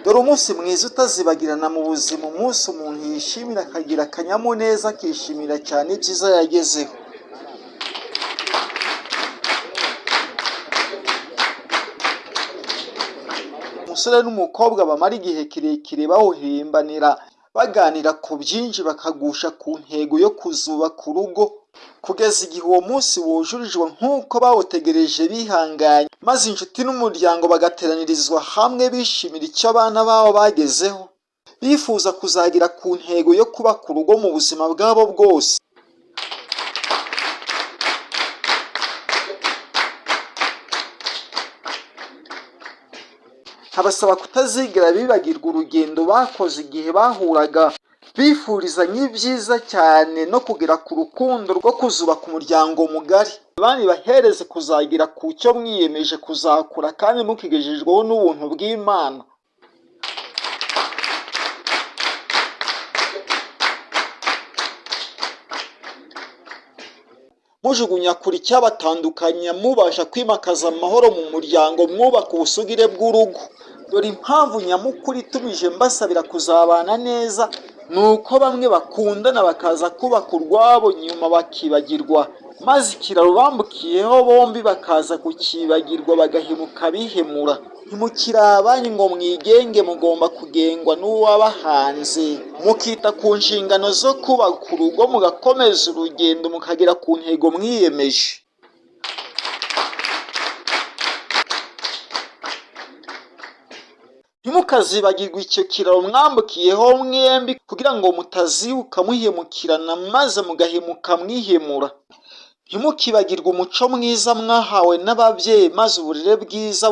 Dore umunsi mwiza utazibagirana mu buzima, umunsi umuntu yishimira akagira akanyamuneza, akishimira cyane ibyiza yagezeho. Umusore n'umukobwa bamara igihe kirekire bawuhirimbanira, baganira ku byinshi, bakagusha ku ntego yo kuzubaka urugo, kugeza igihe uwo munsi wujurijwe nk'uko bawutegereje bihanganye, maze inshuti n'umuryango bagateranirizwa hamwe bishimira icyo abana babo bagezeho, bifuza kuzagera ku ntego yo kubaka urugo mu buzima bwabo bwose. Nkabasaba kutazigera bibagirwa urugendo bakoze igihe bahuraga, bifurizanya ibyiza cyane no kugera ku rukundo rwo kuzubaka umuryango mugari. Imana ibahereze kuzagera ku cyo mwiyemeje kuzakora kandi mukigejejweho n'ubuntu bw'Imana. Mujugunya kure icyabatandukanya, mubasha kwimakaza amahoro mu muryango, mwubaka ubusugire bw'urugo. Dore impamvu nyamukuru itumije mbasabira kuzabana neza, ni uko bamwe bakundana bakaza kubaka urwabo nyuma bakibagirwa, maze ikiraro bambukiyeho bombi bakaza kukibagirwa bagahemuka bihemura. Ntimukiri abanyu ngo mwigenge, mugomba kugengwa n'uwabahanze, mukita ku nshingano zo kubaka urugo, mugakomeza urugendo mukagera ku ntego mwiyemeje. Ntimukazibagirwe icyo kiraro mwambukiyeho mwembi kugira ngo mutazibuka muhemukirana maze mugahemuka mwihemura. Ntimukibagirwe umuco mwiza mwahawe n'ababyeyi maze uburere bwiza